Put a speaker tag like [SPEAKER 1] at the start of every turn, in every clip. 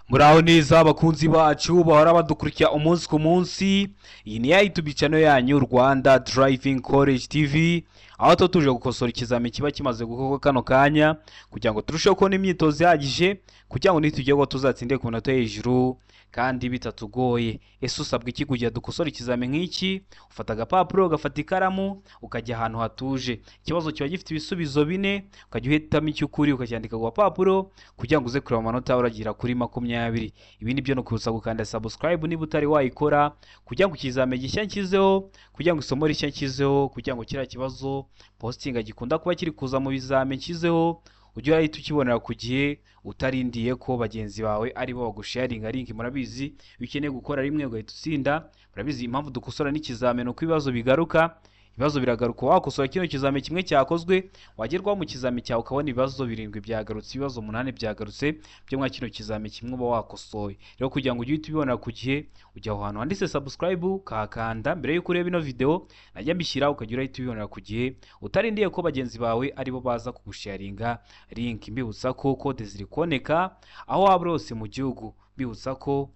[SPEAKER 1] Muraho neza, abakunzi bacu bahora badukurikira umunsi ku munsi. Iyi ni ya YouTube channel yanyu, Rwanda Driving College TV, aho tuba tuje gukosora ikizami kiba kimaze gukorwa kano kanya, kugira ngo turusheho kubona imyitozo ihagije, kugira ngo nitugeraho tuzatsinde ku manota hejuru kandi bitatugoye. Ese usabwa iki kugira dukosore ikizami nk'iki? Ufata agapapuro, ugafata ikaramu, ukajya ahantu hatuje. Ikibazo kiba gifite ibisubizo bine, ukajya uhitamo icy'ukuri ukacyandika ku gapapuro, kugira ngo uze kureba amanota uragira kuri 20. Ibindi byo ni ukuza gukanda subscribe niba utari wayikora, kugira ngo ikizami gishya nshyizeho, kugira ngo isomo rishya nshyizeho, kugira ngo kiriya kibazo postinga gikunda kuba kiri kuza mu bizami nshyizeho, ujye urahita ukibonera ku gihe, utarindiye ko bagenzi bawe aribo bagusharinga link. Murabizi, iyo ukeneye gukora rimwe ugahita utsinda. Murabizi impamvu dukosora n'ikizamini uko ibibazo bigaruka. Ibibazo biragaruka. Wakosora kino kizami kimwe cyakozwe, wagerwaho mu kizami cyawe ukabona ibibazo birindwi byagarutse, ibibazo umunani byagarutse byo mwa kino kizami kimwe uba wakosoye. Rero kugira ngo ujye uhita ubibona ku gihe, ujya aho hantu handitse subscribe ukahakanda mbere y'uko ureba ino video najya mbishyira, ukajya urahita ubibonera ku gihe, utarindiye ko bagenzi bawe aribo baza kugusharinga link. Mbibutsa ko code ziri kuboneka aho waba uri hose mu gihugu. Mbibutsa ko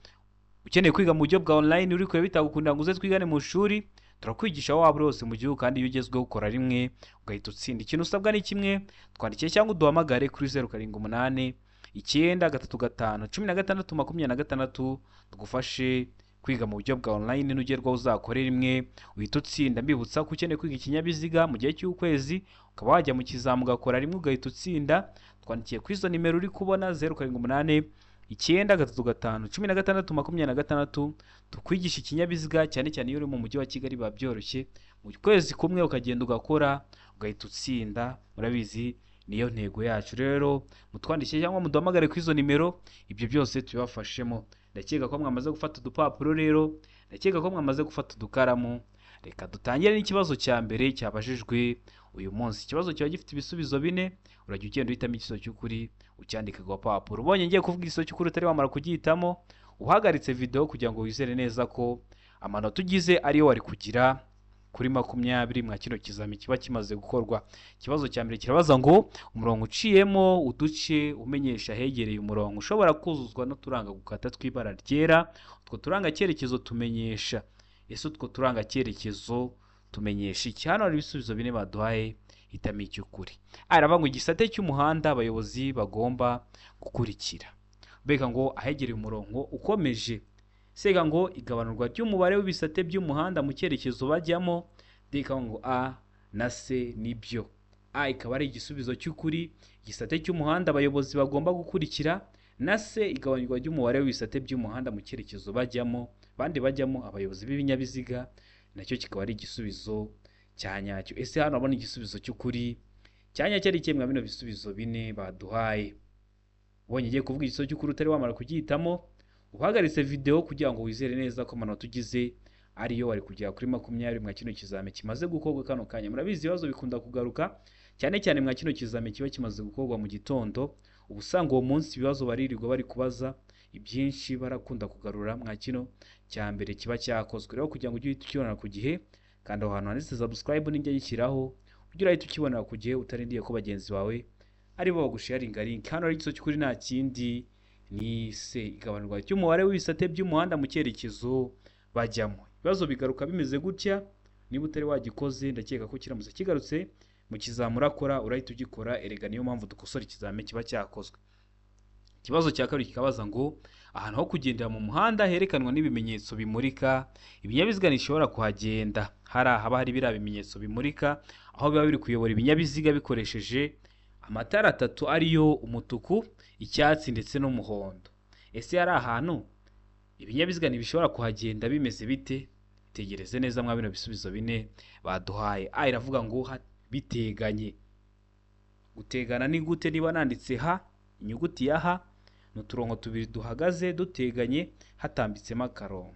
[SPEAKER 1] ukeneye kwiga mu buryo bwa online, uri kure bitagukundira ngo uze twigane mu ishuri, turakwigisha aho waba uri hose mu gihugu. Kandi iyo ugezweho ukora rimwe ugahita utsinda. Ikintu usabwa ni kimwe: twandikiye cyangwa uduhamagare kuri 0789351626, tugufashe kwiga mu buryo bwa online. Nugerwaho uzakore rimwe uhita utsinda. Mbibutsa ko ukeneye kwiga ikinyabiziga mu gihe cy'ukwezi, ukaba wajya mu kizamu ugakora rimwe ugahita utsinda, twandikiye kuri izo nimero uri kubona, 0789351626, tukwigisha ikinyabiziga. Cyane cyane iyo uri mu mujyi wa Kigali biba byoroshye, mu kwezi kumwe ukagenda ugakora ugahita utsinda. Murabizi, niyo ntego yacu. Rero mutwandikire cyangwa muduhamagare kuri izo nimero, ibyo byose tubibafashemo. Ndakeka ko mwamaze gufata udupapuro rero, ndakeka ko mwamaze gufata udukaramu. Reka dutangire n'ikibazo cya mbere cyabajijwe uyu munsi. Ikibazo kiba gifite ibisubizo bine, urajya ugenda uhitamo igisubizo cy'ukuri ucyandika ku gapapuro. Ubonye ngiye kuvuga igisubizo cy'ukuri utari wamara kugihitamo, uhagaritse video kugira ngo wizere neza ko amanota ugize ariyo wari kugira kuri 20 mwa kino kizami kiba kimaze gukorwa. Ikibazo cya mbere kirabaza ngo: umurongo uciyemo uduce umenyesha ahegereye umurongo ushobora kuzuzwa n'uturanga gukata tw'ibara ryera, utwo turanga cyerekezo tumenyesha. Ese utwo turanga cyerekezo tumenyesha iki? Hano hari ibisubizo bine baduhaye, hitamo icy'ukuri. Aravuga ngo igisate cy'umuhanda abayobozi bagomba gukurikira, mbega ngo ahegereye umurongo ukomeje, sega ngo igabanurwa ry'umubare w'ibisate by'umuhanda mu cyerekezo bajyamo, deka ngo A na C nibyo. A ikaba ari igisubizo cy'ukuri, igisate cy'umuhanda abayobozi bagomba gukurikira, na C, igabanyurwa ry'umubare w'ibisate by'umuhanda mu cyerekezo bajyamo, bandi bajyamo, abayobozi b'ibinyabiziga, nacyo kikaba ari igisubizo cya nyacyo. Ese hano urabona igisubizo cy'ukuri cya nyacyo ari ikihe mwa bino bisubizo bine baduhaye? Ubonye ugiye kuvuga igisubizo cy'ukuri utari wamara kugihitamo, uhagaritse video kugira ngo wizere neza ko amanota ugize ariyo wari kugera kuri 20 mwa kino kizami kimaze gukorwa kano kanya. Murabizi, ibibazo bikunda kugaruka cyane cyane mwa kino kizami kiba kimaze gukorwa mu gitondo. Uba usanga uwo munsi ibibazo baririrwa bari kubaza ibyinshi, barakunda kugarura mwa kino cya mbere kiba cyakozwe. Rero kugira ngo ujye uhita ukibonera ku gihe, kandi aho hantu handitse subscribe nijya gishyiraho, ujye urahita ukibonera ku gihe, utarindiye ko bagenzi bawe aribo bagusharinga link. Hano hari igisubizo cy'ukuri, nta kindi, ni C, igabanurwa ry'umubare w'ibisate by'umuhanda mu cyerekezo bajyamo. Ibibazo bigaruka bimeze gutya. Niba utari wagikoze, ndakeka ko kiramutse kigarutse mu kizami urakora, urahita ugikora. Erega niyo mpamvu dukosora ikizami kiba cyakozwe. Ikibazo cya kabiri kikabaza ngo: ahantu ho kugendera mu muhanda herekanwa n'ibimenyetso bimurika, ibinyabiziga ntishobora kuhagenda. Hari ahaba hari biriya bimenyetso bimurika, aho biba biri kuyobora ibinyabiziga bikoresheje amatara atatu, ariyo umutuku, icyatsi ndetse n'umuhondo. Ese hari ahantu ibinyabiziga ntibishobora kuhagenda bimeze bite? Tegereze neza mwa bino bisubizo bine baduhaye. A iravuga ngo biteganye. Gutegana ni gute? Niba nanditse H, inyuguti ya H ni uturongo tubiri duhagaze duteganye, hatambitsemo akarongo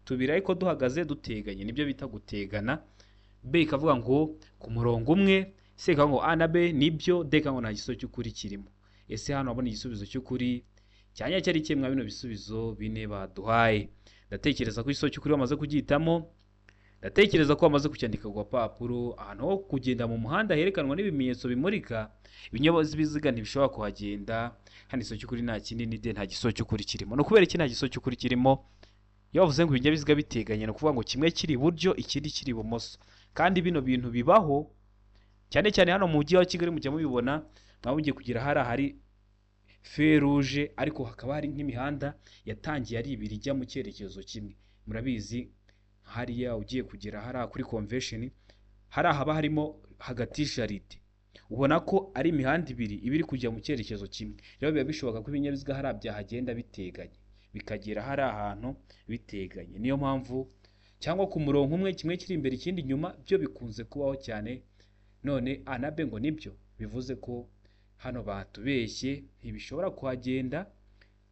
[SPEAKER 1] tubiri ariko duhagaze duteganye, nibyo bita gutegana. B ikavuga ngo ku murongo umwe. C ikavuga ngo A na B nibyo. D ikavuga ngo nta gisubizo cy'ukuri kirimo. Ese hano wabona igisubizo cy'ukuri cyanya cyari kimwe mwa bino bisubizo bine baduhaye? Ndatekereza ko igisubizo cy'ukuri bamaze kugihitamo. Ndatekereza ko wamaze kucyandika ku gapapuro. Ahantu ho kugenda mu muhanda herekanwa n'ibimenyetso bimurika, ibinyabiziga ntibishobora kuhagenda. Hano igisubizo cy'ukuri nta kindi ni D, nta gisubizo cy'ukuri kirimo. Ni ukubera iki nta gisubizo cy'ukuri kirimo? Iyo bavuze ngo ibinyabiziga biteganye, ni ukuvuga ngo kimwe kiri iburyo ikindi kiri ibumoso, kandi bino bintu bibaho cyane cyane hano mu mujyi wa Kigali, mujya mubibona, mwaba mugiye kugera hariya hari feu rouge, ariko hakaba hari nk'imihanda yatangiye ari ibiri ijya mu cyerekezo kimwe. Murabizi, hariya ugiye kugera hariya kuri Convention, hariya haba harimo hagati jardin, ubona ko ari imihanda ibiri iba iri kujya mu cyerekezo kimwe. Rero biba bishoboka ko ibinyabiziga hariya byahagenda biteganye, bikagera hariya ahantu biteganye. Niyo mpamvu, cyangwa ku murongo umwe, kimwe kiri imbere ikindi inyuma, byo bikunze kubaho cyane. None A na B ngo nibyo, bivuze ko hano batubeshye, ntibishobora kuhagenda.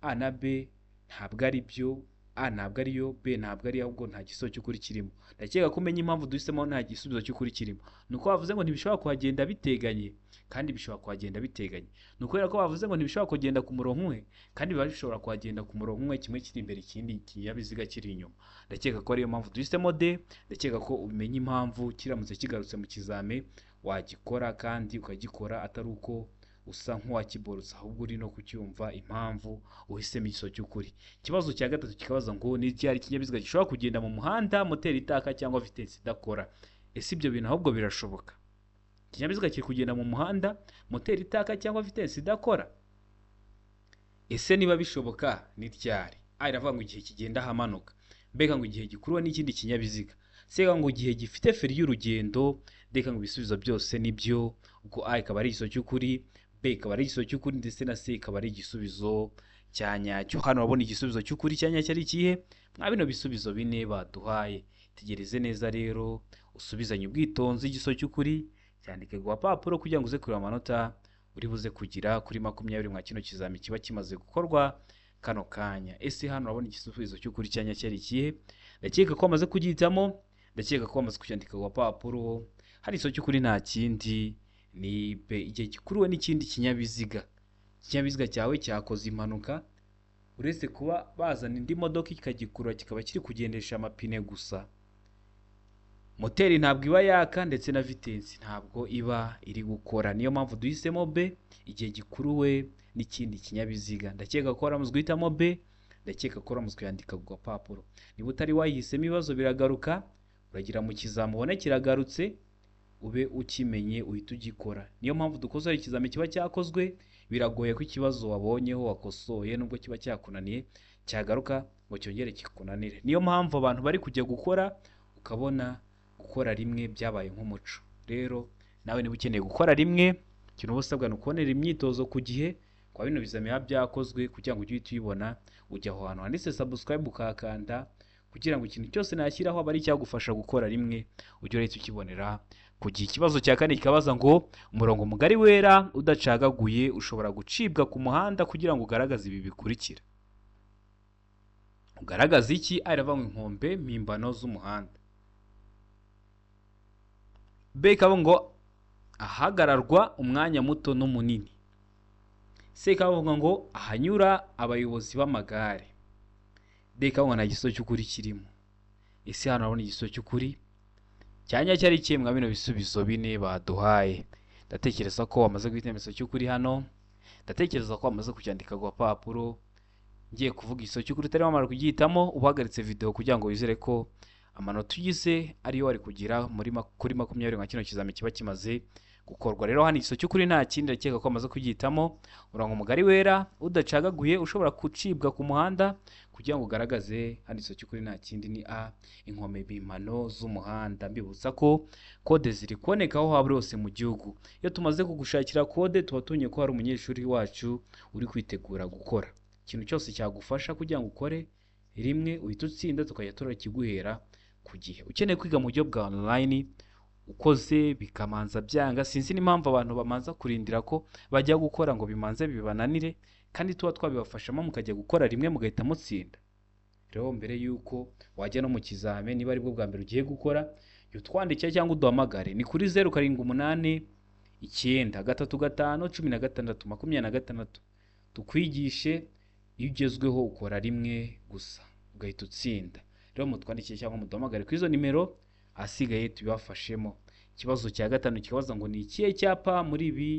[SPEAKER 1] A na B ntabwo ari byo, A ntabwo ariyo, B ntabwo ariyo, ahubwo nta gisubizo cy'ukuri kirimo. Ndakeka ko umenya impamvu duhisemo nta gisubizo cy'ukuri kirimo. Ni uko bavuze ngo ntibishobora kuhagenda biteganye, kandi bishobora kuhagenda biteganye. Ni ukubera ko bavuze ngo ntibishobora kugenda ku murongo umwe, kandi biba bishobora kuhagenda ku murongo umwe, kimwe kiri imbere ikindi kinyabiziga kiri inyuma. Ndakeka ko ariyo mpamvu duhisemo D. Ndakeka ko umenya impamvu, kiramutse kigarutse mu kizame wagikora, kandi ukagikora atari uko usa nk'uwakiborotse, ahubwo uri no kucyumva impamvu uhisemo igisubizo cy'ukuri. Ikibazo cya gatatu kikabaza ngo ni ryari ikinyabiziga gishobora kugenda mu muhanda moteri itaka cyangwa vitesse idakora? Ese ibyo bintu ahubwo birashoboka? Ikinyabiziga kiri kugenda mu muhanda, moteri itaka cyangwa vitesse idakora, ese niba bishoboka ni ryari? A iravuga ngo igihe kigenda ahamanuka, B ngo igihe gikuruwe n'ikindi kinyabiziga, C ngo igihe gifite feri y'urugendo, D ngo ibisubizo byose nibyo. Ubwo A ikaba ari igisubizo cy'ukuri, B ikaba ari igisubizo cy'ukuri, ndetse na C ikaba ari igisubizo cya nyacyo. Hano urabona igisubizo cy'ukuri cya nyacyo ari ikihe mwa bino bisubizo bine baduhaye? Tegereze neza rero, usubizanye ubwitonzi igisubizo cy'ukuri, cyandike ku gapapuro kugira ngo uze kureba amanota uri buze kugira kuri 20 mwa kino kizami kiba kimaze gukorwa kano kanya. Ese hano urabona igisubizo cy'ukuri cya nyacyo ari ikihe? Ndakeka ko wamaze kugihitamo, ndakeka ko wamaze kucyandika ku gapapuro. Hari igisubizo cy'ukuri nta kindi ni B, igihe gikuruwe n'ikindi kinyabiziga. Ikinyabiziga cyawe cyakoze impanuka, uretse kuba bazana indi modoka ikagikurura kikaba kiri kugendesha amapine gusa, moteri ntabwo iba yaka ndetse na vitesse ntabwo iba iri gukora. Niyo mpamvu duhisemo B, igihe gikuruwe n'ikindi kinyabiziga. Ndakeka ko waramaze guhitamo B, ndakeka ko waramaze kuyandika ku gapapuro. Niba utari wayihisemo, ibibazo biragaruka, uragira mu kizami ubone kiragarutse, ube ukimenye uhita ugikora. Niyo mpamvu dukosora ikizami kiba cyakozwe. Biragoye ko ikibazo wabonyeho wakosoye, nubwo kiba cyakunaniye, cyagaruka ngo cyongere kikunanire. Niyo mpamvu abantu bari kujya gukora, ukabona gukora rimwe byabaye nk'umuco. Rero nawe niba ukeneye gukora rimwe, ikintu uba usabwa ni ukubonera imyitozo ku gihe kwa bino bizami biba byakozwe, kugira ngo ujye uhita uyibona. Ujya aho hantu handitse subscribe ukahakanda, kugira ngo ikintu cyose nashyiraho aba ari icyagufasha gukora rimwe, ujye uhita ukibonera ku gihe. Ikibazo cya kane kikabaza ngo umurongo mugari wera udacagaguye ushobora gucibwa ku muhanda kugira ngo ugaragaze ibi bikurikira. Ugaragaza iki? A iravuga ngo inkombe mpimbano z'umuhanda, B ikaba ngo ahagararwa umwanya muto n'umunini, C ikavuga ngo ahanyura abayobozi b'amagare, D ikavuga ngo nta gisubizo cy'ukuri kirimo. Ese hano urabona igisubizo cy'ukuri cya nyacyo ari ikihe mwa bino bisubizo bine baduhaye? Ndatekereza ko wamaze guhitamo igisubizo cy'ukuri hano, ndatekereza ko wamaze kucyandika ku gapapuro. Ngiye kuvuga igisubizo cy'ukuri utari wamara kugihitamo, uhagaritse video kugira ngo wizere ko amanota ugize ariyo wari kugira muri kuri 20 nka kino kizami kiba kimaze gukorwa. Rero hano igisubizo cy'ukuri nta kindi, ndakeka ko wamaze kugihitamo. Umurongo mugari wera udacagaguye ushobora gucibwa ku muhanda kugira ngo ugaragaze, hano igisubizo cy'ukuri nta kindi ni A, inkombe mpimbano z'umuhanda. Mbibutsa ko kode ziri kuboneka aho waba uri hose mu gihugu. Iyo tumaze kugushakira kode, tuba tubonye ko hari umunyeshuri wacu uri kwitegura gukora. Ikintu cyose cyagufasha kugira ngo ukore rimwe uhite utsinda, tukajya turakiguhera ku gihe. Ukeneye kwiga mu buryo bwa online, ukoze bikamanza byanga, sinzi n'impamvu abantu bamanza kurindira ko bajya gukora ngo bimanze bibananire, kandi tuba twabibafashamo mukajya gukora rimwe mugahita mutsinda. Rero mbere y'uko wajya no mu kizame, niba aribwo bwa mbere ugiye gukora, jya utwandikira cyangwa uduhamagare. Ni kuri 0789351626, tukwigishe. Iyo ugezweho ukora rimwe gusa ugahita utsinda. Rero mutwandikire cyangwa muduhamagare kuri izo nimero. Asigaye tubibafashemo. Ikibazo cya gatanu kikabaza ngo ni ikihe cyapa muri ibi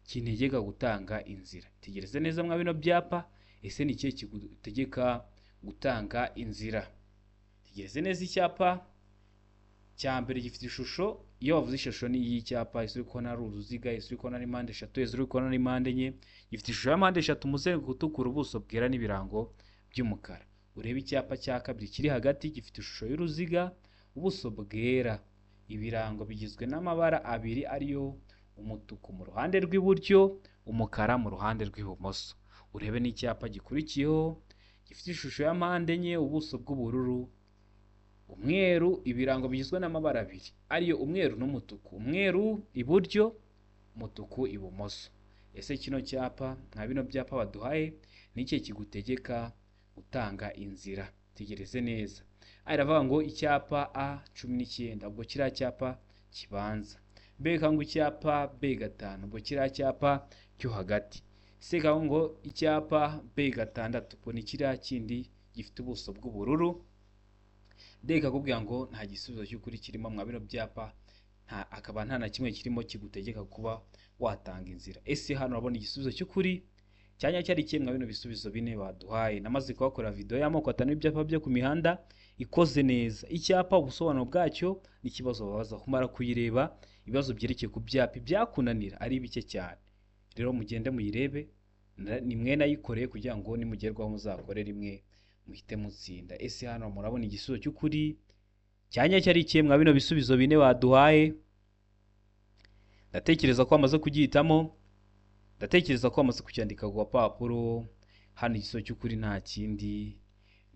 [SPEAKER 1] kintegeka gutanga inzira? Tegereze neza mwa bino byapa, ese ni ikihe kigutegeka gutanga inzira? Tegereze neza. Icyapa cya mbere gifite ishusho, iyo bavuze ishusho ni iy'icyapa, ese uri kubona ari uruziga, ese uri kubona ari impande eshatu, ese uri kubona ari impande enye? Gifite ishusho ya mpande eshatu, umuzenguruko utukura, ubuso bwera n'ibirango by'umukara. Urebe icyapa cya kabiri kiri hagati, gifite ishusho y'uruziga, ubuso bwera, ibirango bigizwe n'amabara abiri ariyo umutuku mu ruhande rw'iburyo, umukara mu ruhande rw'ibumoso. Urebe n'icyapa gikurikiyeho gifite ishusho ya mpande enye, ubuso bw'ubururu, umweru, ibirango bigizwe n'amabara abiri ariyo umweru n'umutuku, umweru iburyo, umutuku ibumoso. Ese kino cyapa nka bino byapa baduhaye ni ikihe kigutegeka gutanga inzira? Tegereze neza. Aravuga ngo icyapa A 19, ubwo kiriya cyapa kibanza. B ngo icyapa B 5, ubwo kiriya cyapa cyo hagati. C ngo icyapa B 6, ubwo ni kiriya kindi gifite ubuso bw'ubururu. D kakubwira ngo nta gisubizo cy'ukuri kirimo mwa bino byapa, akaba nta na kimwe kirimo kigutegeka kuba watanga inzira. Ese hano urabona igisubizo cy'ukuri cyanya cyari kimwe mwa bino bisubizo bine baduhaye? Namaze kuhakora video y'amoko atanu y'ibyapa byo ku mihanda ikoze neza. Icyapa, ubusobanuro bwacyo n'ikibazo babaza. Kumara kuyireba, ibibazo byerekeye ku byapa byakunanira ari bike cyane. Rero mugende muyirebe, ni mwe nayikoreye kugira ngo nimugerwaho muzakore rimwe muhite mutsinda. Ese hano murabona igisubizo cy'ukuri cyanya cyari ikihe mwa bino bisubizo bine baduhaye? Ndatekereza ko bamaze kugihitamo, ndatekereza ko bamaze kucyandika ku gapapuro. Hano igisubizo cy'ukuri nta kindi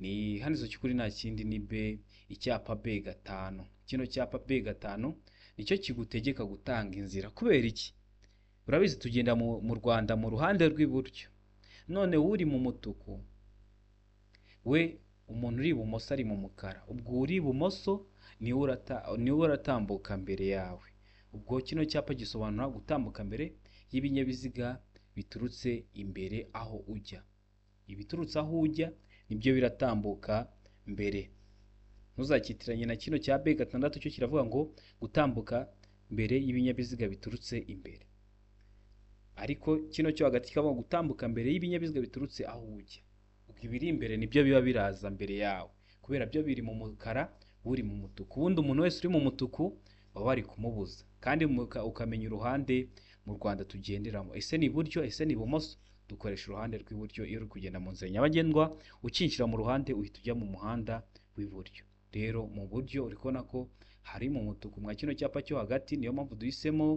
[SPEAKER 1] ni, hano igisubizo cy'ukuri nta kindi ni B, icyapa B 5. Kino cyapa B 5 nicyo kigutegeka gutanga inzira. Kubera iki? Urabizi tugenda mu Rwanda mu ruhande rw'iburyo, none uri mu mutuku we, umuntu uri ibumoso ari mu mukara, ubwo uri ibumoso niwe uratambuka mbere yawe. Ubwo kino cyapa gisobanura gutambuka mbere y'ibinyabiziga biturutse imbere aho ujya. Ibiturutse aho ujya nibyo biratambuka mbere. Ntuzakitiranye na kino cya B 6, cyo kiravuga ngo gutambuka mbere y'ibinyabiziga biturutse imbere. Ariko kino cyo hagati kikavuga gutambuka mbere y'ibinyabiziga biturutse aho ujya. Ubwo ibiri imbere nibyo biba biraza mbere yawe, kubera byo biri mu mukara, uri mu mutuku. Ubundi umuntu wese uri mu mutuku baba bari kumubuza, kandi ukamenya uruhande mu Rwanda tugenderamo. Ese ni iburyo, ese ni ibumoso? Dukoresha uruhande rw'iburyo iyo uri kugenda mu nzira nyabagendwa, ukinjira mu ruhande uhita ujya mu muhanda w'iburyo. Rero mu buryo uri kubona ko hari mu mutuku mwa kino cyapa cyo hagati, niyo mpamvu duhisemo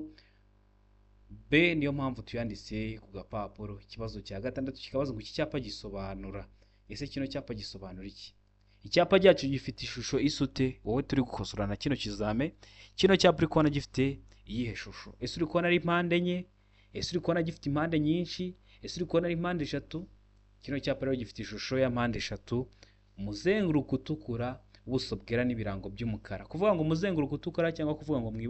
[SPEAKER 1] B, niyo mpamvu tuyanditse ku gapapuro. Ikibazo cya gatandatu kikabaza ngo iki cyapa gisobanura. Ese kino cyapa gisobanura iki? Icyapa cyacu gifite ishusho isute? Wowe turi gukosora na kino kizame, kino cyapa uri kubona gifite iyihe shusho? Ese uri kubona ari impande enye? Ese uri kubona gifite impande nyinshi? Ese uri kubona ari impande eshatu? Kino cyapa rero gifite ishusho ya mpande eshatu, umuzenguruko utukura, ubuso bwera n'ibirango by'umukara. Kuvuga ngo umuzenguruko utukura cyangwa kuvuga ngo mu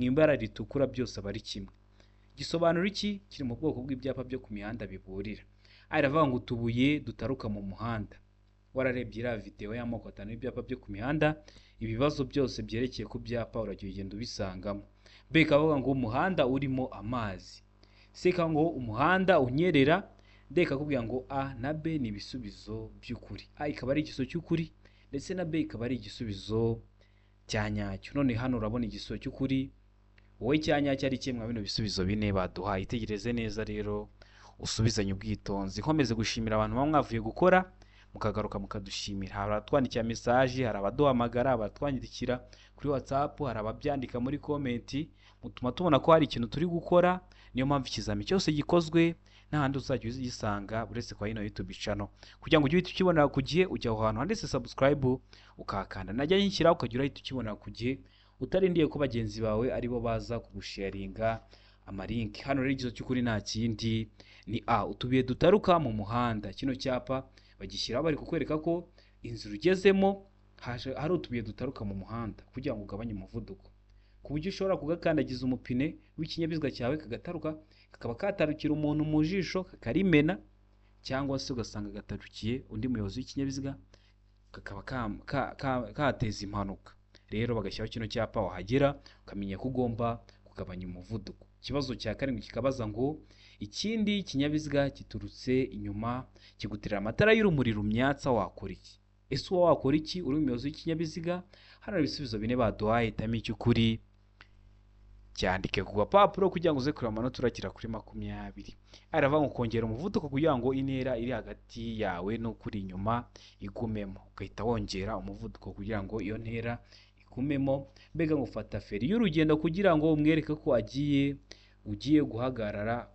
[SPEAKER 1] ibara ritukura byose aba ari kimwe. Gisobanura iki? Kiri mu bwoko bw'ibyapa byo ku mihanda biburira. Aravuga ngo utubuye dutaruka mu muhanda. Wararebye iriya video y'amoko atanu y'ibyapa byo ku mihanda, ibibazo byose byerekeye ku byapa urajya ugenda ubisangamo. B kavuga ngo umuhanda urimo amazi. C kavuga ngo umuhanda unyerera. D kakubwira ngo A na B ni ibisubizo by'ukuri. A ikaba ari igisubizo cy'ukuri ndetse na B ikaba ari igisubizo cya nyacyo. None hano urabona igisubizo cy'ukuri wowe cya nyacyo ari kimwe bino bisubizo bine baduhaye. Itegereze neza rero usubizanye ubwitonzi. Nkomeze gushimira abantu bamwe mwavuye gukora mukagaruka mukadushimira. Hari abatwandikira message, hari abaduhamagara, abatwandikira kuri WhatsApp, hari ababyandika muri comment, mutuma tubona ko hari ikintu turi gukora. Niyo mpamvu ikizami cyose gikozwe nta handi uzajya ugisanga uretse kwa ino YouTube channel. Kugira ngo ujye uhita ukibona ku gihe, ujya aho hantu handitse subscribe ukahakanda, najya nyishyira ukajya urahita ukibona ku gihe, utarindiye ko bagenzi bawe aribo baza kugusharinga amalinki. Hano rero igisubizo cy'ukuri nta kindi ni A, utubuye dutaruka mu muhanda. Kino cyapa bagishyiraho bari kukwereka ko inzira ugezemo hari utubuye dutaruka mu muhanda kugira ngo ugabanye umuvuduko, ku buryo ushobora kugakandagiza umupine w'ikinyabiziga cyawe kagataruka, kakaba katarukira umuntu mu jisho kakarimena, cyangwa se ugasanga gatarukiye undi muyobozi w'ikinyabiziga kakaba kateza impanuka. Rero bagashyiraho kino cyapa, wahagera ukamenya ko ugomba kugabanya umuvuduko. Ikibazo cya karindwi kikabaza ngo ikindi kinyabiziga giturutse inyuma kiguterera amatara y'urumuri rumyatsa, wakora iki? Ese uba wakora iki uri umuyobozi w'ikinyabiziga? Hano hari ibisubizo bine baduhaye, hitamo icy'ukuri, cyandike ku gapapuro kugira ngo uze kureba amanota urakira kuri 20. Aravuga ngo kongera umuvuduko kugira ngo intera iri hagati yawe n'ukuri inyuma igumemo, ugahita wongera umuvuduko kugira ngo iyo ntera igumemo. Mbega ngo ufata feri y'urugendo kugira ngo umwereke ko ugiye guhagarara.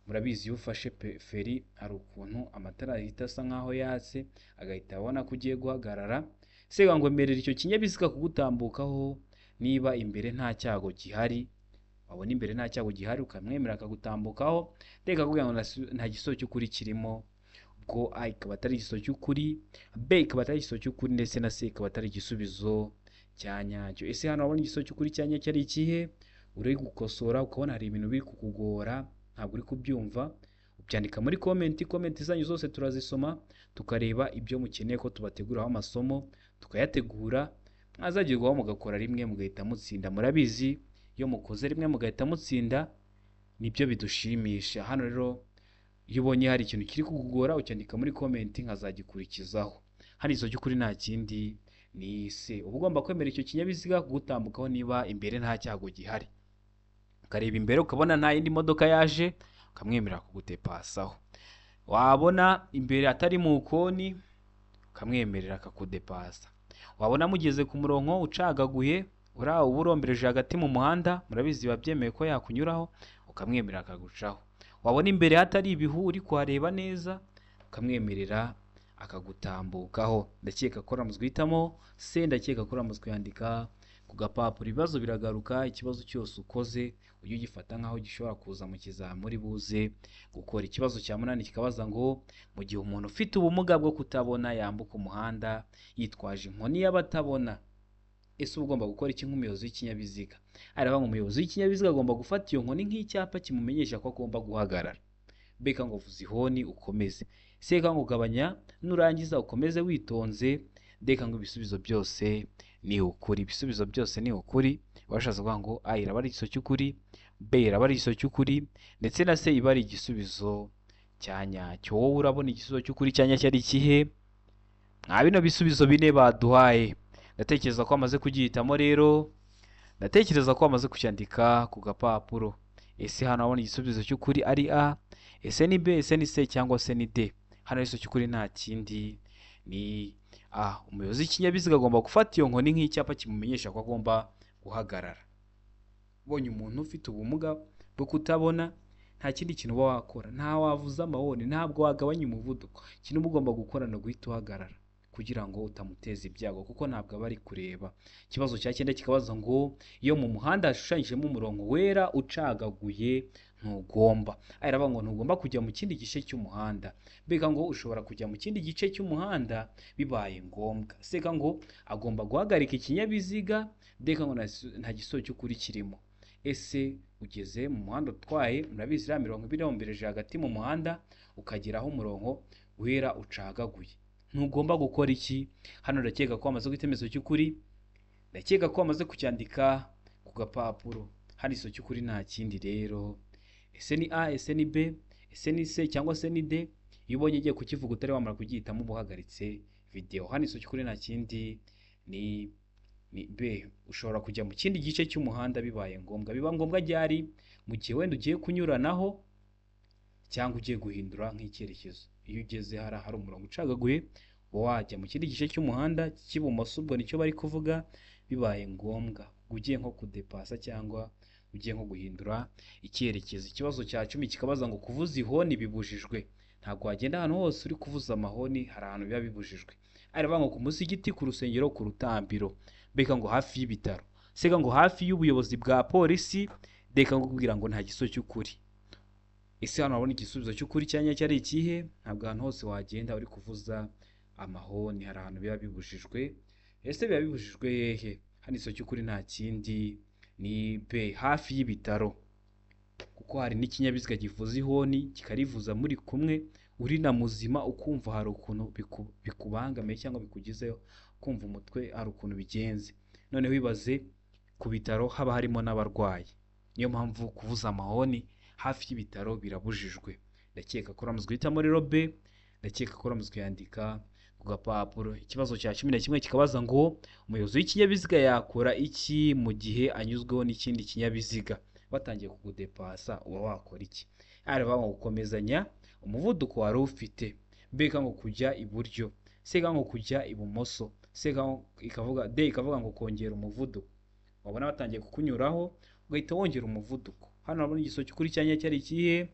[SPEAKER 1] Murabizi iyo ufashe feri hari ukuntu amatara ahita asa nkaho yatse, agahita abona ko ugiye guhagarara. Se ngo emerera icyo kinyabiziga kugutambukaho niba imbere nta cyago gihari. Wabona imbere nta cyago gihari ukamwemera akagutambukaho. Reka kugira ngo nta gisubizo cy'ukuri kirimo. Ubwo A ikaba atari igisubizo cy'ukuri, B ikaba atari igisubizo cy'ukuri, ndetse na C ikaba atari igisubizo cya nyacyo. Ese hano wabona igisubizo cy'ukuri cya nyacyo ari ikihe? Uri gukosora ukabona hari ibintu biri kukugora, ntabwo uri kubyumva, ubyandika muri comment. Comment zanyu zose turazisoma, tukareba ibyo mukeneye ko tubateguraho amasomo, tukayategura, mwazagerwaho mugakora rimwe mugahita mutsinda. Murabizi iyo mukoze rimwe mugahita mutsinda nibyo bidushimisha. Hano rero iyo ubonye hari ikintu kiri kukugora ucyandika muri comment nkazagikurikizaho. Hano izo cy'ukuri nta kindi ni C. Uba ugomba kwemera icyo kinyabiziga kugutambukaho niba imbere nta cyago gihari, ukareba imbere ukabona nta yindi modoka yaje, ukamwemerera kugudepasaho. Wabona imbere atari mu koni ukamwemerera akakudepasa. Wabona mugeze ku murongo ucagaguye uba urombereje hagati mu muhanda, murabizi biba byemewe ko yakunyuraho, ukamwemerera akagucaho. Wabona imbere hatari ibihu uri kuhareba neza, ukamwemerera akagutambukaho. Ndakeka ko uramaze guhitamo C, ndakeka ko uramaze kuyandika ku gapapuro. Ibibazo biragaruka, ikibazo cyose ukoze ujye ugifata nk'aho gishobora kuza mu kizamini uri buze gukora. Ikibazo cya munani kikabaza ngo mu gihe umuntu ufite ubumuga bwo kutabona yambuka umuhanda yitwaje inkoni y'abatabona, ese uba ugomba gukora iki nk'umuyobozi w'ikinyabiziga? Aravuga ngo umuyobozi w'ikinyabiziga agomba gufata iyo nkoni nk'icyapa kimumenyesha ko agomba guhagarara. Mbega ngo vuza ihoni ukomeze, seka ngo gabanya nurangiza ukomeze witonze. Ndeka ngo ibisubizo byose ni ukuri, ibisubizo byose ni ukuri. Bashatse kuvuga ngo A iraba ari igisubizo cy'ukuri, B iraba ari igisubizo cy'ukuri, ndetse na C iba ari igisubizo cya nyacyo. Wowe urabona igisubizo cy'ukuri cya nyacyo ari ikihe? Mwa bino bisubizo bine baduhaye, ndatekereza ko wamaze kugihitamo. Rero ndatekereza ko wamaze kucyandika ku gapapuro. Ese hano urabona igisubizo cy'ukuri ari A, ese ni B, ese ni C cyangwa se ni D? Hano igisubizo cy'ukuri nta kindi ni A. Umuyobozi w'ikinyabiziga agomba gufata iyo nkoni nk'icyapa kimumenyesha ko agomba guhagarara. Ubonye umuntu ufite ubumuga bwo kutabona, nta kindi kintu uba wakora, nta wavuza amahoni, ntabwo wagabanya umuvuduko. Ikintu uba ugomba gukora ni uguhita uhagarara kugira ngo utamuteza ibyago, kuko ntabwo aba ari kureba. Ikibazo cya cyenda kikabaza ngo iyo mu muhanda hashushanyijemo umurongo wera ucagaguye ntugomba. Aravuga ngo ntugomba kujya mu kindi gice cy'umuhanda. Mbega ngo ushobora kujya mu kindi gice cy'umuhanda bibaye ngombwa. Seka ngo agomba guhagarika ikinyabiziga. Ndeka ngo nta gisubizo cy'ukuri kirimo. Ese ugeze mu muhanda utwaye, murabizi iriya mirongo iba irombereje hagati mu muhanda, ukagera aho umurongo wera ucagaguye, ntugomba gukora iki? Hano ndakeka ko wamaze guhita igisubizo cy'ukuri, ndakeka ko wamaze kucyandika ku gapapuro. Hano igisubizo cy'ukuri nta kindi rero. Ese ni A, ese ni B, ese ni C cyangwa se ni D? Iyo ubonye ugiye kukivuga utari wamara kugihitamo uba uhagaritse videwo. Hano igisubizo cy'ukuri nta kindi ni B. Ushobora kujya mu kindi gice cy'umuhanda bibaye ngombwa. Biba ngombwa ryari? Mu gihe wenda ugiye kunyuranaho cyangwa ugiye guhindura nk'icyerekezo. Iyo ugeze hariya hari umurongo ucagaguye, uba wajya mu kindi gice cy'umuhanda cy'ibumoso, ubwo nicyo bari kuvuga, bibaye ngombwa ugiye nko kudepasa cyangwa ugiye nko guhindura icyerekezo. Ikibazo cya 10 kikabaza ngo kuvuza ihoni bibujijwe. Ntabwo wagenda ahantu hose uri kuvuza amahoni, hari ahantu biba bibujijwe. Aravuga ngo ku musigiti, ku rusengero, ku rutambiro, mbega ngo hafi y'ibitaro, sega ngo hafi y'ubuyobozi bwa polisi. Reka ngo kubwira ngo nta gisubizo cy'ukuri. Ese hano wabona igisubizo cy'ukuri cya nyacyo ari ikihe? Ntabwo ahantu hose wagenda uri kuvuza amahoni, hari ahantu biba bibujijwe. Ese biba bibujijwe hehe? Hano igisubizo cy'ukuri nta kindi ni B, hafi y'ibitaro, kuko hari n'ikinyabiziga kivuza ihoni kikarivuza muri kumwe uri na muzima, ukumva hari ukuntu bikubangamiye cyangwa bikugizeho, kumva umutwe hari ukuntu bigenze. Noneho wibaze ku bitaro haba harimo n'abarwayi. Niyo mpamvu kuvuza amahoni hafi y'ibitaro birabujijwe. Ndakeka ko uramaze guhitamo rero B, ndakeka ko uramaze kuyandika ku gapapuro. Ikibazo cya 11 kikabaza ngo umuyobozi w'ikinyabiziga yakora iki mu gihe anyuzweho n'ikindi kinyabiziga? Batangiye kugudepasa uba wakora iki? Aravuga ngo gukomezanya umuvuduko wari ufite, B ngo kujya iburyo, C ngo kujya ibumoso, C ikavuga, D ikavuga ngo kongera umuvuduko. Wabona batangiye kukunyuraho ugahita wongera umuvuduko. Hano urabona igisubizo cy'ukuri cyanya cyari ikihe?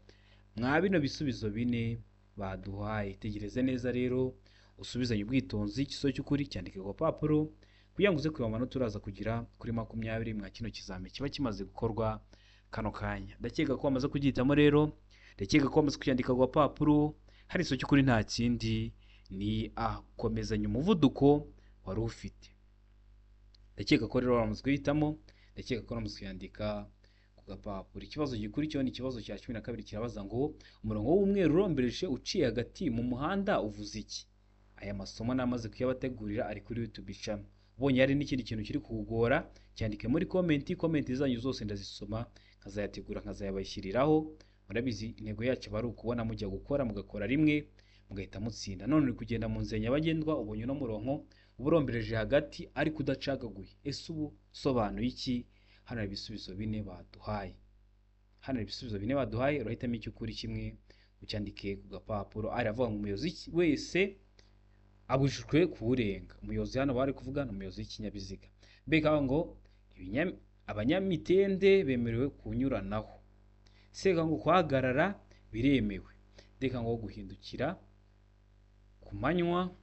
[SPEAKER 1] Mwa bino bisubizo bine baduhaye. Tegereze neza rero usubizanye ubwitonzi igisubizo cy'ukuri cyandike ku gapapuro kugira ngo uze kureba amanota uraza kugira kuri 20 mwa kino kizami kiba kimaze gukorwa kano kanya. Ndakeka ko wamaze kugihitamo rero, ndakeka ko wamaze kucyandika ku gapapuro. Hari igisubizo cy'ukuri nta kindi ni A, gukomezanya umuvuduko wari ufite. Ndakeka ko rero wamaze guhitamo, ndakeka ko wamaze kuyandika ku gapapuro. Ikibazo gikurikiyeho ni ikibazo cya 12 kirabaza ngo umurongo w'umweru urombereje uciye hagati mu muhanda uvuze iki? Aya masomo namaze kuyabategurira ari kuri YouTube channel. Ubonye hari n'ikindi kintu kiri kukugora cyandike muri comment, comment zanyu zose ndazisoma nkazayategura nkazayabashyiriraho. Murabizi intego yacu bari ukubona mujya gukora mugakora rimwe mugahita mutsinda. None uri kugenda mu nzira nyabagendwa ubonye uno murongo uburombereje hagati ariko udacagaguye. Ese ubu sobanuye iki? Hano hari ibisubizo bine baduhaye. Hano hari ibisubizo bine baduhaye, urahitamo icy'ukuri kimwe ucyandike ku gapapuro. Aravuga ngo umuyobozi wese abujijwe kuwurenga. Umuyobozi hano bari kuvuga ni umuyobozi w'ikinyabiziga. B ngo abanyamitende bemerewe kunyuranaho. C ngo guhagarara biremewe. D ngo guhindukira ku manywa.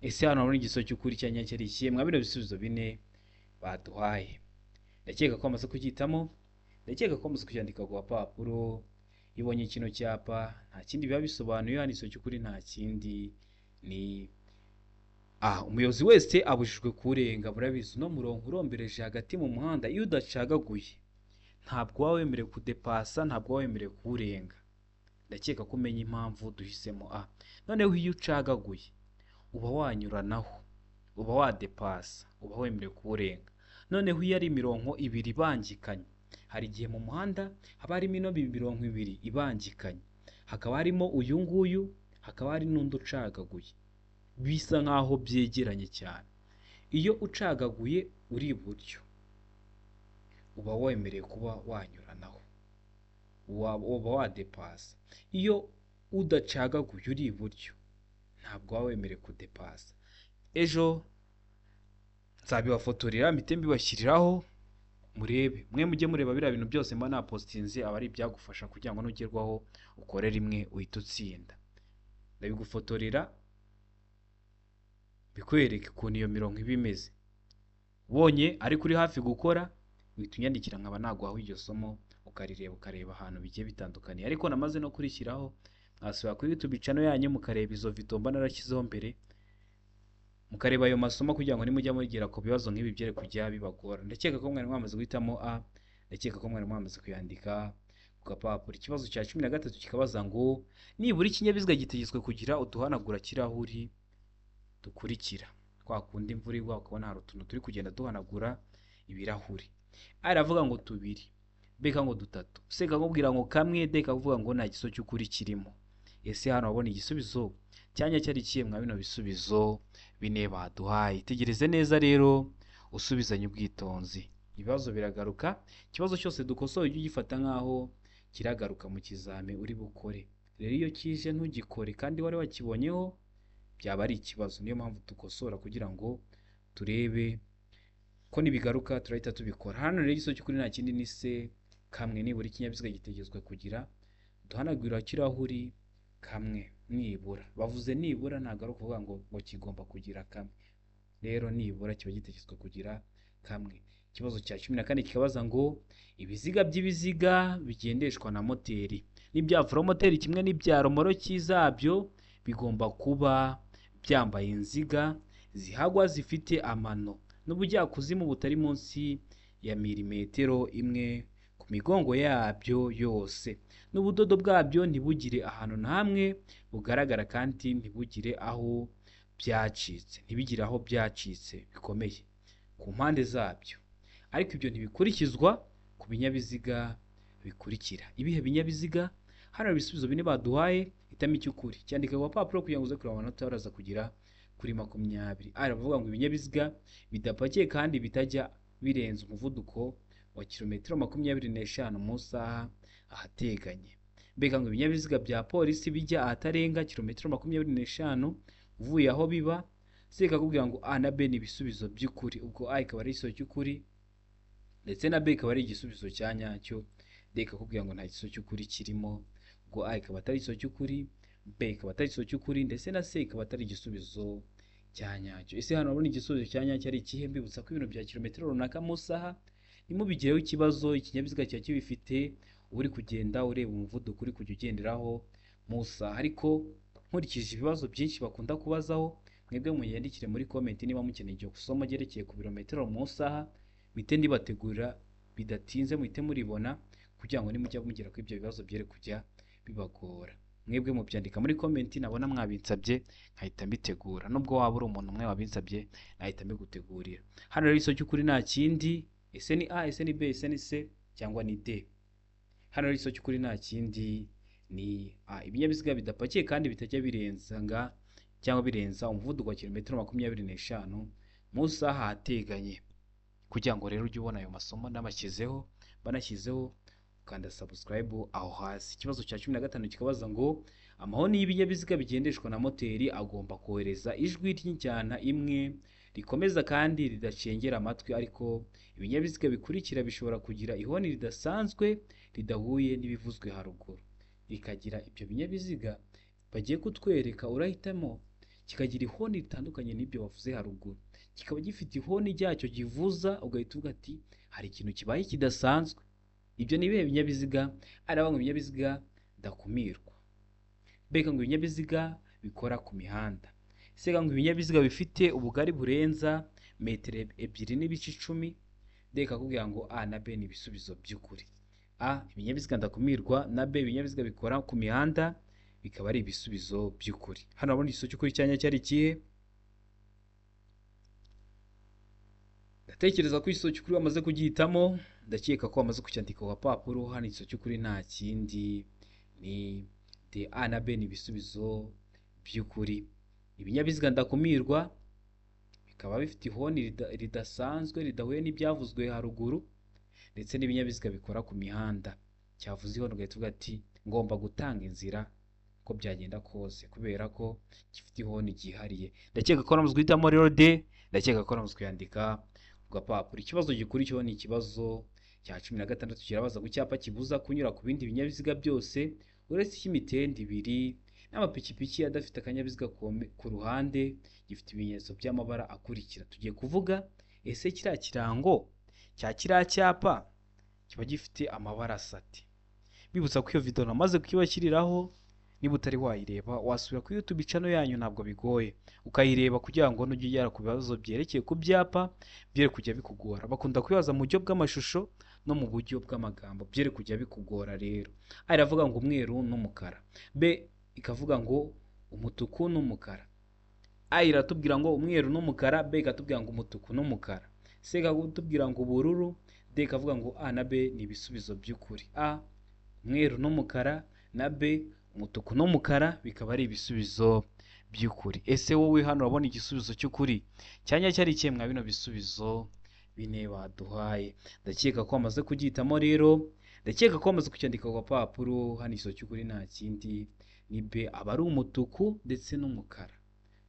[SPEAKER 1] Ese hano urabona igisubizo cy'ukuri cyanya cyari ikihe? Mwa bino bisubizo bine baduhaye. Ndakeka ko amaze kugihitamo, ndakeka ko amaze kucyandika ku gapapuro. Iyo ubonye kino cyapa nta kindi biba bisobanuye, hano igisubizo cy'ukuri nta kindi ni A, umuyobozi wese abujijwe kuwurenga. Murabizi uno murongo urombereje hagati mu muhanda iyo udacagaguye ntabwo waba wemerewe kudepasa, ntabwo waba wemerewe kuwurenga. Ndakeka ko umenya impamvu duhisemo A. Noneho iyo ucagaguye uba wanyuranaho, uba wadepasa, uba wemerewe kuwurenga. Noneho iyo ari imirongo ibiri ibangikanye, hari igihe mu muhanda haba harimo ino mirongo ibiri ibangikanye, hakaba harimo uyu nguyu, hakaba hari n'undi ucagaguye, bisa nkaho byegeranye cyane. Iyo ucagaguye uri iburyo uba wemerewe kuba wanyuranaho, uba wadepasa. Iyo udacagaguye uri iburyo ntabwo waba wemerewe kudepasa. Ejo nzabibafotorera mpite mbibashyiriraho murebe. Mwe mujye mureba biriya bintu byose mba napostinze, aba ari ibyagufasha kugira ngo nugerwaho ukore rimwe uhite utsinda. Ndabigufotorera bikwereke ukuntu iyo mirongo iba imeze. Ubonye ariko uri hafi gukora uhita unyandikira nkaba naguhaho iryo somo ukarireba, ukareba ahantu bigiye bitandukaniye. Ariko namaze no kurishyiraho, mwasubira kuri YouTube channel yanyu mukareba izo video mba narashyizeho mbere, mukareba ayo masomo kugira ngo nimujya mugera ku bibazo nk'ibi byere kujya bibagora. Ndakeka ko mwari mwamaze guhitamo A, ndakeka ko mwari mwamaze kuyandika ku gapapuro. Ikibazo cya 13 kikabaza ngo nibura ikinyabiziga gitegetswe kugira uduhanagura kirahuri dukurikira. Kwa kundi imvura igwa ukabona hari utuntu turi kugenda duhanagura ibirahuri. A aravuga ngo tubiri, B ngo dutatu, C kakubwira ngo kamwe, D kakuvuga ngo nta gisubizo cy'ukuri kirimo. Ese hano wabona igisubizo cyanya cyari ikihe mwa bino bisubizo bine baduhaye? Tegereze neza rero usubizanye ubwitonzi. Ibibazo biragaruka, ikibazo cyose dukosoye ujye ugifata nkaho kiragaruka mu kizame uri bukore. Rero iyo kije ntugikore kandi wari wakibonyeho byaba ari ikibazo. Niyo mpamvu dukosora kugira ngo turebe ko nibigaruka turahita tubikora. Hano rero igisubizo cy'ukuri nta kindi ni C kamwe. Nibura ikinyabiziga gitegetswe kugira duhanagura kirahuri kamwe nibura. Bavuze nibura, ntabwo ari ukuvuga ngo kigomba kugira kamwe. Rero nibura kiba gitegetswe kugira kamwe. Ikibazo cya 14 kikabaza ngo ibiziga by'ibiziga bigendeshwa na moteri n'ibya voromoteri kimwe n'ibya romoroki zabyo bigomba kuba byambaye inziga zihagwa zifite amano n'ubujyakuzimu butari munsi ya milimetero imwe ku migongo yabyo yose, n'ubudodo bwabyo ntibugire ahantu na hamwe bugaragara kandi ntibugire aho byacitse, ntibigire aho byacitse bikomeye ku mpande zabyo. Ariko ibyo ntibikurikizwa ku binyabiziga bikurikira. Ibihe binyabiziga? Hano ibisubizo bine baduhaye, hitamo icy'ukuri, cyandika ku gapapuro kugira ngo uze kureba amanota uraza kugira kuri 20. Aravuga ngo ibinyabiziga bidapakiye kandi bitajya birenza umuvuduko wa kilometero 25 mu isaha ahateganye. Mbega ngo ibinyabiziga bya polisi bijya ahatarenga kilometero 25 uvuye aho biba. C ikakubwira ngo A na B ni ibisubizo by'ukuri, ubwo A ikaba ari igisubizo cy'ukuri ndetse na B ikaba ari igisubizo cya nyacyo. D ikakubwira ngo nta gisubizo cy'ukuri kirimo, ubwo A ikaba atari igisubizo cy'ukuri, B ikaba atari igisubizo cy'ukuri ndetse na C ikaba atari igisubizo cya nyacyo. Ese hano urabona igisubizo cya nyacyo ari ikihe? Mbibutsa ko ibintu bya kilometero runaka mu isaha ntimubigireho ikibazo, ikinyabiziga kiba kibifite, uri kugenda ureba umuvuduko uri kujya ugenderaho mu isaha. Ariko nkurikije ibibazo byinshi bakunda kubazaho, mwebwe muyandikire muri comment niba mukeneye iryo somo ryerekeye ku birometero mu isaha, mpite ndibategurira bidatinze, muhite muribona kugira ngo nimujya mugera kuri ibyo bibazo byere kujya bibagora. Mwebwe mubyandika muri comment, nabona mwabinsabye nkahita mbitegura. Nubwo waba uri umuntu umwe wabinsabye nahita mbigutegurira. Hano rero igisubizo cy'ukuri nta kindi, ese ni A, ese ni B, ese ni C cyangwa ni D? Hano rero igisubizo cy'ukuri nta kindi ni A. Ibinyabiziga bidapakiye kandi bitajya birenza cyangwa birenza umuvuduko wa kilometero 25 mu isaha ahateganye. Kugira ngo rero ujye ubona ayo masomo n'abashyizeho banashyizeho, ukanda subscribe aho hasi. Ikibazo cya 15 kikabaza ngo amahoni y'ibinyabiziga bigendeshwa na moteri agomba kohereza ijwi ry'injyana imwe rikomeza kandi ridacengera amatwi, ariko ibinyabiziga bikurikira bishobora kugira ihoni ridasanzwe ridahuye n'ibivuzwe haruguru. Rikagira ibyo binyabiziga bagiye kutwereka, urahitamo kikagira ihoni ritandukanye n'ibyo bavuze haruguru, kikaba gifite ihoni ryacyo givuza ugahita uvuga ati hari ikintu kibaye kidasanzwe. Ibyo ni ibihe binyabiziga? Aravuga ngo ibinyabiziga ndakumirwa, mbega ngo ibinyabiziga bikora ku mihanda, se ngo ibinyabiziga bifite ubugari burenza metero 2.10. D ikakubwira ngo A na B ni ibisubizo by'ukuri. A ibinyabiziga ndakumirwa na B ibinyabiziga bikora ku mihanda bikaba ari ibisubizo by'ukuri. Hano urabona igisubizo cy'ukuri cyanya cyari ikihe? Ndatekereza ko igisubizo cy'ukuri wamaze kugihitamo, ndakeka ko wamaze kucyandika ku gapapuro. Hano igisubizo cy'ukuri nta kindi ni D. A na B ni ibisubizo by'ukuri. Ibinyabiziga ndakumirwa bikaba bifite ihoni ridasanzwe ridahuye n'ibyavuzwe haruguru, ndetse n'ibinyabiziga bikora ku mihanda. Cyavuze ihoni ugahita uvuga ati ngomba gutanga inzira uko byagenda kose kubera ko gifite ihoni ryihariye. Ndakeka ko namaze guhitamo rero D, ndakeka ko namaze kuyandika ku gapapuro. Ikibazo gikurikiyeho ni ikibazo cya 16 kirabaza ku cyapa kibuza kunyura ku bindi binyabiziga byose uretse icy'imitende ibiri n'amapikipiki adafite akanyabiziga ku ruhande, gifite ibimenyetso by'amabara akurikira. Tugiye kuvuga ese kiriya kirango cya kiriya cyapa kiba gifite amabara asate. Bibutsa ko iyo video namaze kukibashyiriraho, niba utari wayireba wasubira kuri YouTube channel yanyu, ntabwo bigoye ukayireba kugira ngo nujye ugera ku bibazo byerekeye ku byapa byere kujya bikugora. Bakunda kubibaza mu buryo bw'amashusho no mu buryo bw'amagambo, byere kujya bikugora. Rero A iravuga ngo umweru n'umukara, B ikavuga ngo umutuku n'umukara. A iratubwira ngo umweru n'umukara, B ikatubwira ngo umutuku n'umukara, C ikatubwira ngo ubururu, D ikavuga ngo A na B ni ibisubizo by'ukuri. A umweru n'umukara na B umutuku n'umukara bikaba ari ibisubizo by'ukuri. Ese wowe hano urabona igisubizo cy'ukuri cyanya cyari ikihe mwa bino bisubizo bine baduhaye? Ndakeka ko wamaze kugihitamo rero, ndakeka ko wamaze kucyandika ku gapapuro. Hano igisubizo cy'ukuri nta kindi ni B, aba ari umutuku ndetse n'umukara.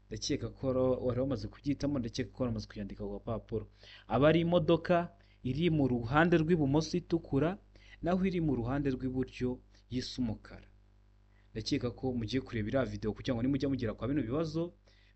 [SPEAKER 1] Ndakeka ko wari wamaze kugihitamo, ndakeka ko wamaze kuyandika ku gapapuro. Aba ari imodoka iri mu ruhande rw'ibumoso itukura, naho iri mu ruhande rw'iburyo yisa umukara. Ndakeka ko mugiye kureba iriya video kugira ngo nimujya mugera kwa bino bibazo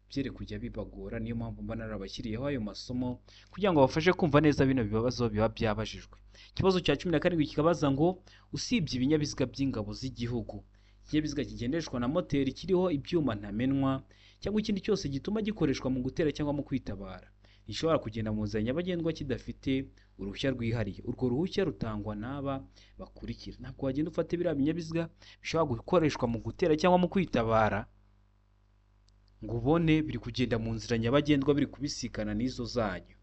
[SPEAKER 1] byere kujya bibagora. Niyo mpamvu mba narabashyiriyeho ayo masomo kugira ngo bafashe kumva neza bino bibazo biba byabajijwe. Ikibazo cya 17 kikabaza ngo usibye ibinyabiziga by'ingabo z'igihugu, ikinyabiziga kigendeshwa na moteri kiriho ibyuma ntamenwa cyangwa ikindi cyose gituma gikoreshwa mu gutera cyangwa mu kwitabara, gishobora kugenda mu nzira nyabagendwa kidafite uruhushya rwihariye. Urwo ruhushya rutangwa n'aba bakurikira. Ntabwo wagenda ufata biriya binyabiziga bishobora gukoreshwa mu gutera cyangwa mu kwitabara ngo ubone biri kugenda mu nzira nyabagendwa biri kubisikana n'izo zanyu.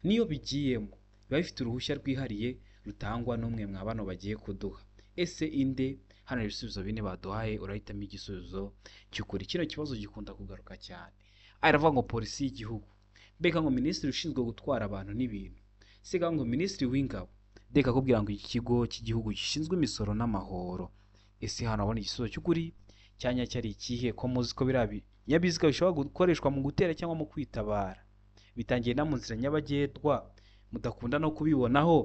[SPEAKER 1] Niyo bigiyemo biba bifite uruhushya rwihariye rutangwa n'umwe mwa bano bagiye kuduha. Ese inde? Hano ibisubizo bine baduhaye, urahitamo igisubizo cy'ukuri. Kino kibazo gikunda kugaruka cyane. Aravuga ngo polisi y'igihugu, mbega ngo minisitiri ushinzwe gutwara abantu n'ibintu, siga ngo minisitiri w'ingabo, ndeka kubwira ngo ikigo cy'igihugu gishinzwe imisoro n'amahoro. Ese hano abona igisubizo cy'ukuri cyanya cyari ikihe? Ko muzi ko biriya binyabiziga bishobora gukoreshwa mu gutera cyangwa mu kwitabara, bitangiye no mu nzira nyabagendwa mudakunda no kubibonaho,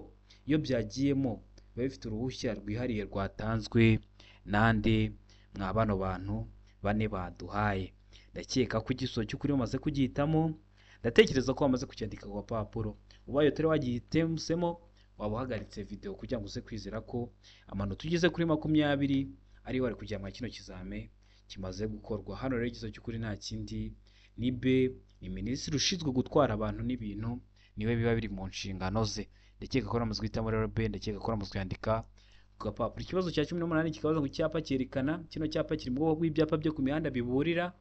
[SPEAKER 1] iyo byagiyemo biba bifite uruhushya rwihariye rwatanzwe nande mwa bano bantu bane baduhaye. Ndakeka ko igisubizo cy'ukuri bamaze kugihitamo, ndatekereza ko bamaze kucyandika ku gapapuro. Ubaye utari wagihitemsemo waba uhagaritse video kugira ngo uze kwizera ko amanota ugeze kuri 20 ariyo wari kujya mwa kino kizame kimaze gukorwa. Hano rero igisubizo cy'ukuri nta kindi ni B, ni minisitiri ushinzwe gutwara abantu n'ibintu, niwe biba biri mu nshingano ze. Ndakeka ko namaze guhitamo rero B, ndakeka ko namaze kuyandika ku gapapuro. Ikibazo cya 18 kikabaza ngo icyapa cyerekana, kino cyapa kiri mu bwoko bw'ibyapa byo ku mihanda biburira,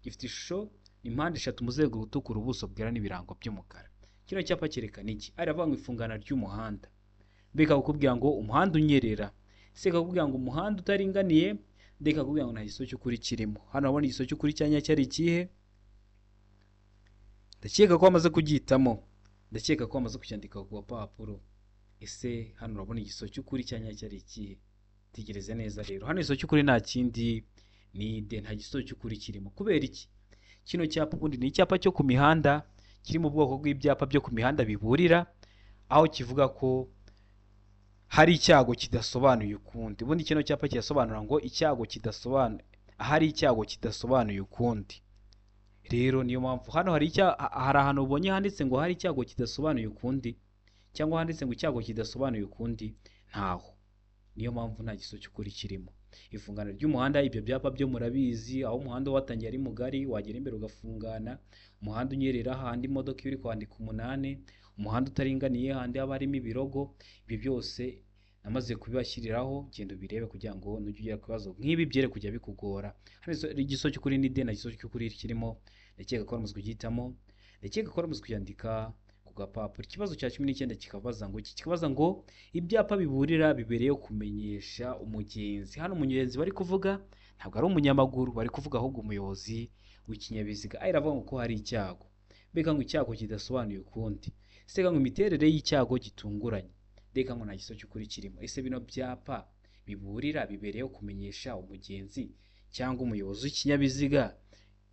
[SPEAKER 1] gifite ishusho ni mpande eshatu, umuzenguruko utukura, ubuso bwera n'ibirango by'umukara. Kino cyapa cyerekana iki? Aravuga ngo ifungana ry'umuhanda, mbega kukubwira ngo umuhanda unyerera, se kakubwira ngo umuhanda utaringaniye, ndeka kukubwira ngo nta gisubizo cy'ukuri kirimo. Hano urabona igisubizo cy'ukuri cyanya cyari ikihe? Ndakeka ko wamaze kugihitamo, ndakeka ko wamaze kucyandika ku gapapuro. Ese hano urabona igisubizo cy'ukuri cyanya cyari ikihe? Tegereze neza rero. Hano igisubizo cy'ukuri nta kindi ni D, nta gisubizo cy'ukuri kirimo. Kubera iki? Kino cyapa ubundi ni icyapa cyo ku mihanda kiri mu bwoko bw'ibyapa byo ku mihanda biburira, aho kivuga ko hari icyago kidasobanuye ukundi. Ubundi kino cyapa kirasobanura ngo icyago kidasobanuye, ahari icyago kidasobanuye ukundi. Rero niyo mpamvu hano hari ahantu ubonye handitse ngo hari icyago kidasobanuye ukundi, cyangwa handitse ngo icyago kidasobanuye ukundi, ntaho. Niyo mpamvu nta gisubizo cy'ukuri kirimo. Ifungana ry'umuhanda, ibyo byapa byo murabizi, aho umuhanda watangiye ari mugari wagera imbere ugafungana, umuhanda unyerera handi imodoka iri kwandika 8, umuhanda utaringaniye handi haba harimo ibirogo. Ibyo byose namaze kubibashyiriraho, genda ubirebe kugira ngo nujya ugera ku bibazo nk'ibi byere kujya bikugora. Hano igisubizo cy'ukuri ni D, nta gisubizo cy'ukuri kirimo. Ndakeka ko wamaze kugihitamo, ndakeka ko wamaze kuyandika ku gapapuro. Ikibazo cya 19 kikabaza ngo iki, kikabaza ngo ibyapa biburira bibereyeho kumenyesha umugenzi. Hano umugenzi bari kuvuga ntabwo ari umunyamaguru, bari kuvuga ahubwo umuyobozi w'ikinyabiziga. Iravuga ngo ko hari icyago, mbega ngo icyago kidasobanuye ukundi, se ngo imiterere y'icyago gitunguranye, ndeka ngo nta gisubizo cy'ukuri kirimo. Ese bino byapa biburira bibereyeho kumenyesha umugenzi cyangwa umuyobozi w'ikinyabiziga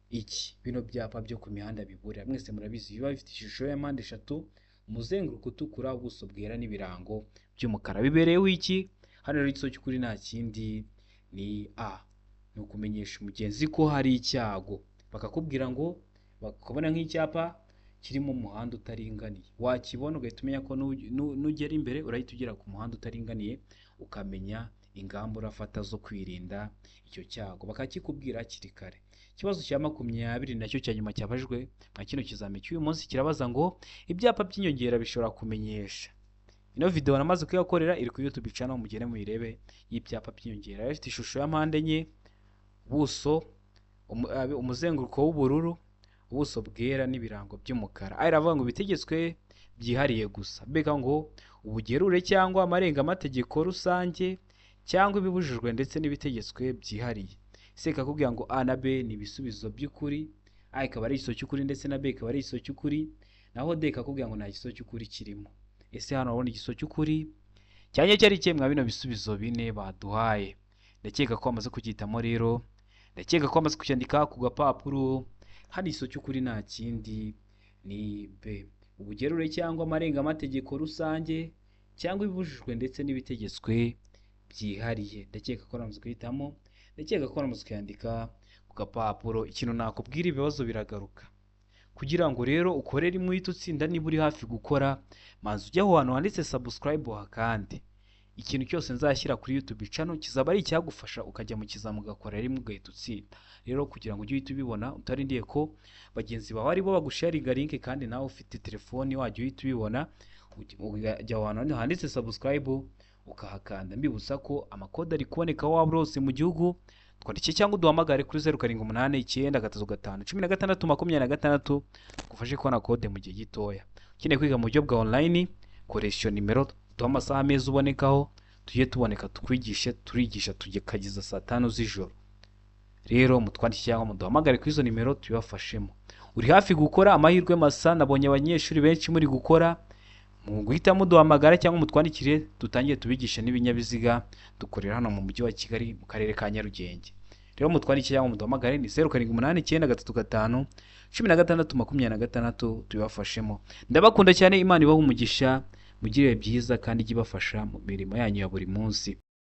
[SPEAKER 1] iki? Bino byapa byo ku mihanda biburira mwese murabizi, biba bifite ishusho ya mpande eshatu, umuzenguruko utukura, ubuso bwera n'ibirango by'umukara. Bibereyeho iki? Hano rero igisubizo cy'ukuri nta kindi ni A, ni ukumenyesha umugenzi ko hari icyago. Bakakubwira ngo bakubona nk'icyapa kirimo umuhanda utaringaniye, wakibona ugahita umenya ko nugera imbere urahita ugera ku muhanda utaringaniye, ukamenya ingamba urafata zo kwirinda icyo cyago, bakakikubwira hakiri kare. Ikibazo cya 20 nacyo cya nyuma cyabajwe nka kino kizami cy'uyu munsi kirabaza ngo ibyapa by'inyongera bishobora kumenyesha. Ino video namaze kuyakorera iri kuri YouTube channel, mugere muyirebe, y'ibyapa by'inyongera. Ifite ishusho ya mpande enye, ubuso umuzenguruko w'ubururu, ubuso bwera n'ibirango by'umukara. Iravuga ngo bitegetswe byihariye gusa, mbega ngo ubugerure cyangwa amarenga-mategeko rusange cyangwa ibibujijwe ndetse n'ibitegetswe byihariye. Se kakubwira ngo A na B ni ibisubizo by'ukuri, A ikaba ari igisubizo cy'ukuri ndetse na B ikaba ari igisubizo cy'ukuri, naho D ikakubwira ngo nta gisubizo cy'ukuri kirimo. Ese hano urabona igisubizo cy'ukuri cyane cyari ikihe mwa bino bisubizo bine baduhaye? Ndakeka ko bamaze kugihitamo rero, ndakeka ko bamaze kucyandika ku gapapuro. Hano igisubizo cy'ukuri nta kindi ni B, ubugerure cyangwa amarenga-mategeko rusange cyangwa ibibujijwe ndetse n'ibitegetswe byihariye. Ndakeka ko bamaze guhitamo, ndakeka ko bamaze kuyandika ku gapapuro. Ikintu nakubwira, ibibazo biragaruka. Kugira ngo rero ukore rimwe uhite utsinda, niba uri hafi gukora manza ujye aho hantu handitse subscribe hakande. Ikintu cyose nzashyira kuri YouTube channel kizaba ari icyagufasha ukajya mu kizamu ugakora rimwe ugahita utsinda. Rero kugira ngo ujye uhita ubibona utarindiye ko bagenzi bawe aribo bagusharinga link, kandi nawe ufite telefoni wajya uhita ubibona, ujya aho hantu handitse subscribe ukahakanda. Mbibutsa ko amakode ari kuboneka aho waba uri hose mu gihugu, Twandike cyangwa uduhamagare kuri 0789351626, tugufashe kubona kode mu gihe gitoya. Ukeneye kwiga mu buryo bwa online, koresha iyo nimero, duhe amasaha meza ubonekaho, tujye tuboneka tukwigishe. Turigisha tugeza saa 5 z'ijoro. Rero mutwandike cyangwa muduhamagare kuri izo nimero tubibafashemo. Uri hafi gukora, amahirwe masa. Nabonye abanyeshuri benshi muri gukora, mu guhita muduhamagara cyangwa mutwandikire, dutangire tubigishe n'ibinyabiziga. Dukorera hano mu mujyi wa Kigali, mu karere ka Nyarugenge. Rero mutwandikire cyangwa muduhamagare, ni 0789351626, tubibafashemo. Ndabakunda cyane, Imana ibahe umugisha, mugire byiza kandi ijye ibafasha mu mirimo yanyu ya buri munsi.